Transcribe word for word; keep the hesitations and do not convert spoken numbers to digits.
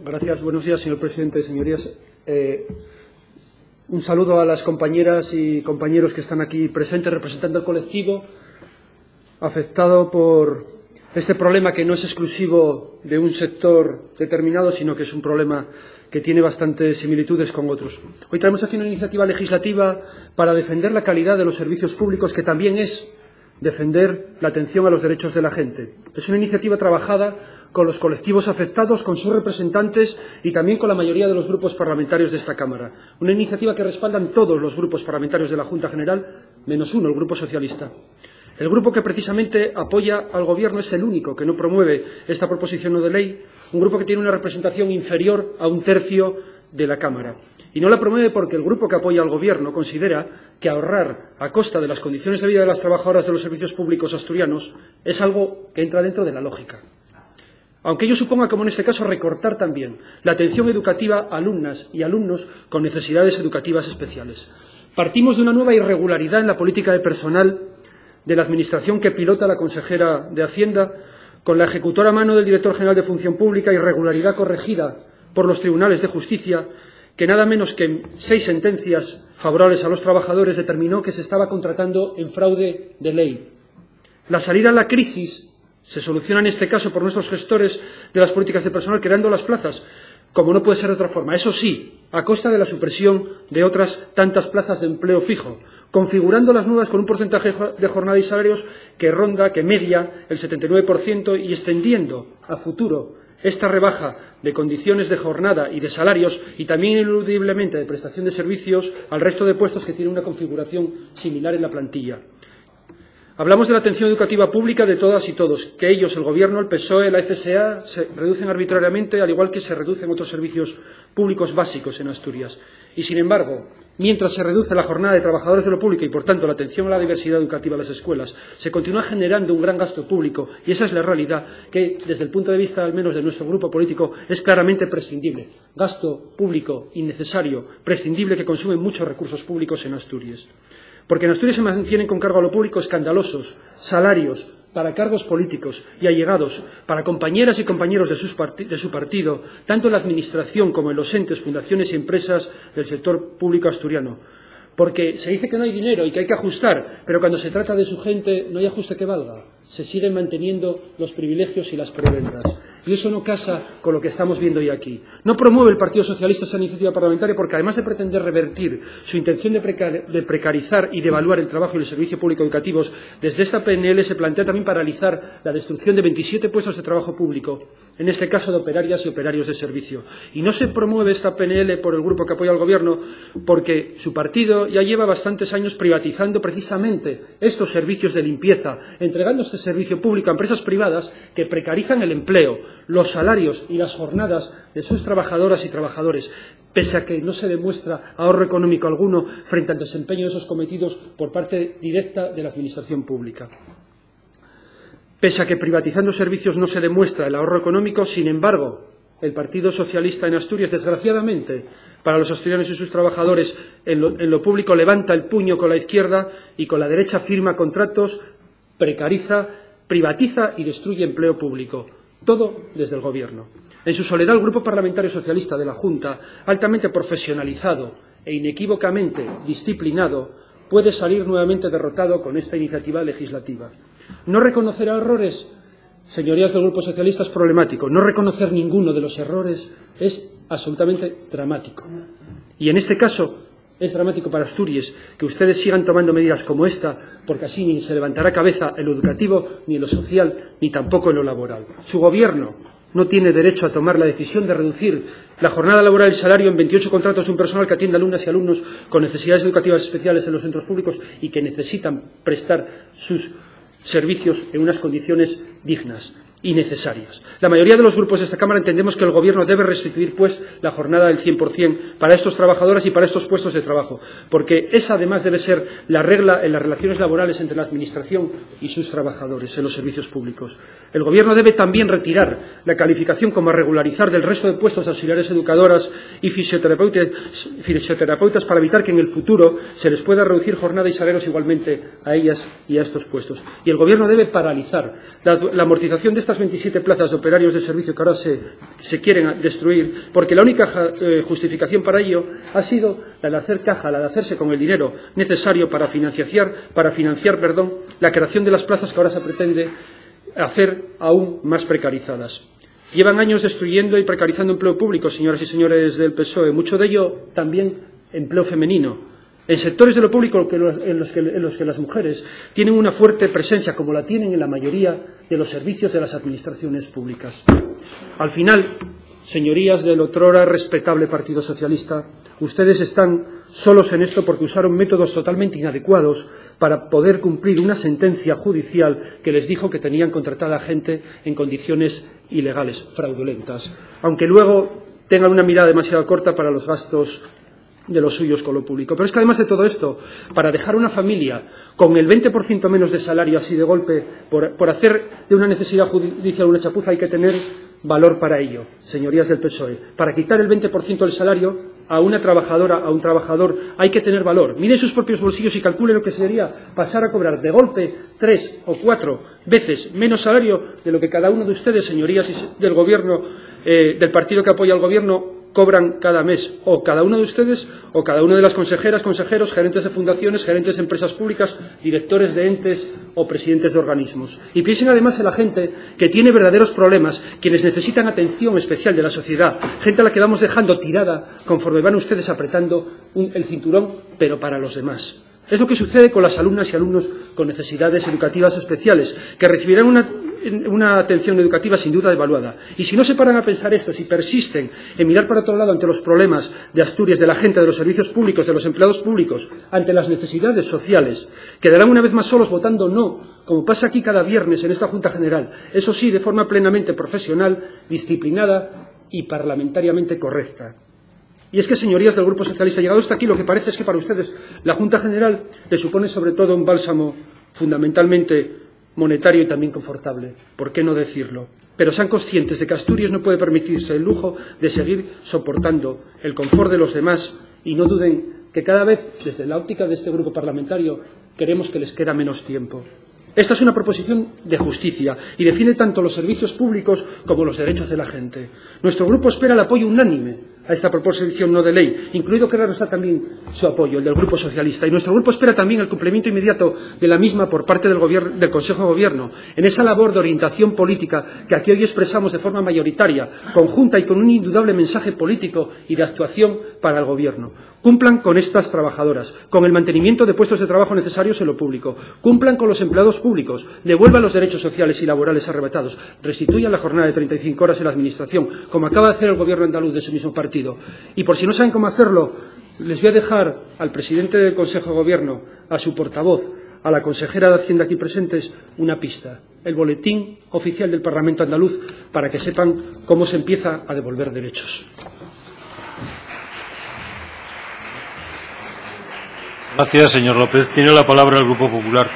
Gracias. Buenos días, señor presidente, señorías. Eh, un saludo a las compañeras y compañeros que están aquí presentes representando al colectivo afectado por este problema que no es exclusivo de un sector determinado, sino que es un problema que tiene bastantes similitudes con otros. Hoy traemos aquí una iniciativa legislativa para defender la calidad de los servicios públicos, que también es defender la atención a los derechos de la gente. Es una iniciativa trabajada con los colectivos afectados, con sus representantes y también con la mayoría de los grupos parlamentarios de esta Cámara. Una iniciativa que respaldan todos los grupos parlamentarios de la Junta General, menos uno, el Grupo Socialista. El grupo que precisamente apoya al Gobierno es el único que no promueve esta proposición no de ley, un grupo que tiene una representación inferior a un tercio de la Cámara. Y no la promueve porque el grupo que apoya al Gobierno considera que ahorrar a costa de las condiciones de vida de las trabajadoras de los servicios públicos asturianos es algo que entra dentro de la lógica. Aunque ello suponga, como en este caso, recortar también la atención educativa a alumnas y alumnos con necesidades educativas especiales. Partimos de una nueva irregularidad en la política de personal de la Administración que pilota la consejera de Hacienda, con la ejecutora a mano del director general de Función Pública, irregularidad corregida por los tribunales de justicia, que nada menos que seis sentencias favorables a los trabajadores determinó que se estaba contratando en fraude de ley. La salida a la crisis se soluciona en este caso por nuestros gestores de las políticas de personal creando las plazas, como no puede ser de otra forma. Eso sí, a costa de la supresión de otras tantas plazas de empleo fijo, configurando las nuevas con un porcentaje jo-, de jornada y salarios que ronda, que media el setenta y nueve por ciento y extendiendo a futuro esta rebaja de condiciones de jornada y de salarios y también ineludiblemente de prestación de servicios al resto de puestos que tienen una configuración similar en la plantilla. Hablamos de la atención educativa pública de todas y todos, que ellos, el Gobierno, el PSOE, la FSA, se reducen arbitrariamente, al igual que se reducen otros servicios públicos básicos en Asturias. Y, sin embargo, mientras se reduce la jornada de trabajadores de lo público y, por tanto, la atención a la diversidad educativa en las escuelas, se continúa generando un gran gasto público, y esa es la realidad que, desde el punto de vista, al menos, de nuestro grupo político, es claramente prescindible. Gasto público innecesario, prescindible, que consume muchos recursos públicos en Asturias. Porque en Asturias se mantienen con cargo a lo público escandalosos salarios para cargos políticos y allegados para compañeras y compañeros de sus parti-, de su partido, tanto en la administración como en los entes, fundaciones y empresas del sector público asturiano. Porque se dice que no hay dinero y que hay que ajustar, pero cuando se trata de su gente no hay ajuste que valga. Se siguen manteniendo los privilegios y las prebendas. Y eso no casa con lo que estamos viendo hoy aquí. No promueve el Partido Socialista esa iniciativa parlamentaria porque, además de pretender revertir su intención de preca-, de precarizar y devaluar el trabajo y el servicio público educativos, desde esta P N L se plantea también paralizar la destrucción de veintisiete puestos de trabajo público, en este caso de operarias y operarios de servicio. Y no se promueve esta P N L por el grupo que apoya al Gobierno porque su partido ya lleva bastantes años privatizando precisamente estos servicios de limpieza, entregando este servicio público a empresas privadas que precarizan el empleo, los salarios y las jornadas de sus trabajadoras y trabajadores, pese a que no se demuestra ahorro económico alguno frente al desempeño de esos cometidos por parte directa de la administración pública. Pese a que privatizando servicios no se demuestra el ahorro económico, sin embargo, el Partido Socialista en Asturias, desgraciadamente para los asturianos y sus trabajadores, en lo, en lo público levanta el puño con la izquierda y con la derecha firma contratos, precariza, privatiza y destruye empleo público. Todo desde el Gobierno. En su soledad, el Grupo Parlamentario Socialista de la Junta, altamente profesionalizado e inequívocamente disciplinado, puede salir nuevamente derrotado con esta iniciativa legislativa. No reconocer errores, señorías del Grupo Socialista, es problemático. No reconocer ninguno de los errores es absolutamente dramático. Y en este caso, es dramático para Asturias que ustedes sigan tomando medidas como esta, porque así ni se levantará cabeza en lo educativo, ni en lo social, ni tampoco en lo laboral. Su Gobierno no tiene derecho a tomar la decisión de reducir la jornada laboral y el salario en veintiocho contratos de un personal que atiende a alumnas y alumnos con necesidades educativas especiales en los centros públicos y que necesitan prestar sus servicios en unas condiciones dignas y necesarias. La mayoría de los grupos de esta Cámara entendemos que el Gobierno debe restituir, pues, la jornada del cien por cien para estos trabajadores y para estos puestos de trabajo, porque esa, además, debe ser la regla en las relaciones laborales entre la Administración y sus trabajadores en los servicios públicos. El Gobierno debe también retirar la calificación como regularizar del resto de puestos de auxiliares educadoras y fisioterapeutas, fisioterapeutas para evitar que en el futuro se les pueda reducir jornada y salarios igualmente a ellas y a estos puestos. Y el Gobierno debe paralizar la, la amortización de Estas veintisiete plazas de operarios de servicio que ahora se, se quieren destruir, porque la única ja-, eh, justificación para ello ha sido la de hacer caja, la de hacerse con el dinero necesario para financiar, para financiar, perdón, la creación de las plazas que ahora se pretende hacer aún más precarizadas. Llevan años destruyendo y precarizando empleo público, señoras y señores del PSOE, mucho de ello también empleo femenino, en sectores de lo público que los, en los que, en los que las mujeres tienen una fuerte presencia, como la tienen en la mayoría de los servicios de las administraciones públicas. Al final, señorías del otrora respetable Partido Socialista, ustedes están solos en esto porque usaron métodos totalmente inadecuados para poder cumplir una sentencia judicial que les dijo que tenían contratada gente en condiciones ilegales, fraudulentas. Aunque luego tengan una mirada demasiado corta para los gastos de los suyos con lo público. Pero es que además de todo esto, para dejar una familia con el veinte por ciento menos de salario así de golpe, por, por hacer de una necesidad judicial una chapuza, hay que tener valor para ello, señorías del PSOE. Para quitar el veinte por ciento del salario a una trabajadora, a un trabajador, hay que tener valor. Miren sus propios bolsillos y calculen lo que sería pasar a cobrar de golpe tres o cuatro veces menos salario de lo que cada uno de ustedes, señorías y se-, del gobierno, eh, del partido que apoya al gobierno, cobran cada mes, o cada uno de ustedes, o cada una de las consejeras, consejeros, gerentes de fundaciones, gerentes de empresas públicas, directores de entes o presidentes de organismos. Y piensen además en la gente que tiene verdaderos problemas, quienes necesitan atención especial de la sociedad, gente a la que vamos dejando tirada conforme van ustedes apretando un, el cinturón, pero para los demás. Es lo que sucede con las alumnas y alumnos con necesidades educativas especiales, que recibirán una, una atención educativa sin duda devaluada. Y si no se paran a pensar esto, si persisten en mirar para otro lado ante los problemas de Asturias, de la gente, de los servicios públicos, de los empleados públicos, ante las necesidades sociales, quedarán una vez más solos votando no, como pasa aquí cada viernes en esta Junta General, eso sí, de forma plenamente profesional, disciplinada y parlamentariamente correcta. Y es que, señorías del Grupo Socialista, llegado hasta aquí, lo que parece es que para ustedes la Junta General les supone sobre todo un bálsamo fundamentalmente monetario y también confortable, ¿por qué no decirlo? Pero sean conscientes de que Asturias no puede permitirse el lujo de seguir soportando el confort de los demás y no duden que cada vez, desde la óptica de este grupo parlamentario, queremos que les queda menos tiempo. Esta es una proposición de justicia y defiende tanto los servicios públicos como los derechos de la gente. Nuestro grupo espera el apoyo unánime a esta proposición no de ley, incluido, claro está, también su apoyo, el del Grupo Socialista. Y nuestro grupo espera también el cumplimiento inmediato de la misma por parte del gobier-, del Consejo de Gobierno, en esa labor de orientación política que aquí hoy expresamos de forma mayoritaria, conjunta y con un indudable mensaje político y de actuación para el Gobierno. Cumplan con estas trabajadoras, con el mantenimiento de puestos de trabajo necesarios en lo público. Cumplan con los empleados públicos. Devuelvan los derechos sociales y laborales arrebatados. Restituyan la jornada de treinta y cinco horas en la Administración, como acaba de hacer el Gobierno andaluz de su mismo partido. Y por si no saben cómo hacerlo, les voy a dejar al presidente del Consejo de Gobierno, a su portavoz, a la consejera de Hacienda aquí presentes, una pista. El boletín oficial del Parlamento andaluz para que sepan cómo se empieza a devolver derechos. Gracias, señor López. Tiene la palabra el Grupo Popular.